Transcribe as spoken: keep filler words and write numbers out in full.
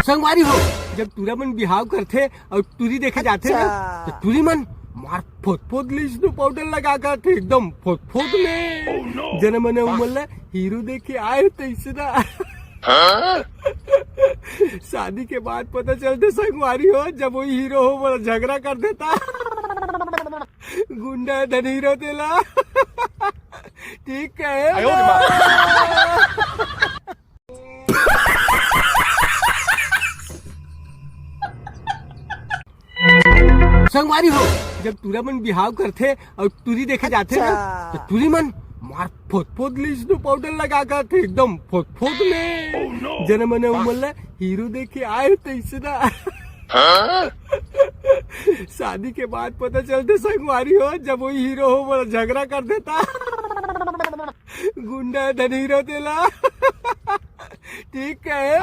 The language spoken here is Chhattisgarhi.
संगवारी हो, जब टूरा मन बिहाव करथे अउ टूरी देखे जाथे ना, अच्छा। तो टूरी मन मार फोत फोत ले स्नो पाउडर लगा करथे, एकदम फोत फोत ले। जन मन उमन ला हीरो देखे आए तइसे ना। शादी के बाद पता चलथे संगवारी हो, जब वही हीरो हो मोला झगड़ा कर देता। गुंडा धन हीरो तेला। ठीक कहे। संगवारी हो, जब टूरा मन बिहाव करथे अउ टूरी देखे जाथे ना, अच्छा। तो टूरी मन मार फोत फोत ले स्नो पाउडर लगा करथे, एकदम फोत फोत ले। जन मन उमन ला हीरो देखे आए तइसे ना। शादी के बाद पता चलथे संगवारी हो, जब वही हीरो हो मोला झगड़ा कर देता। गुंडा धन हीरो तेला। ठीक कहे।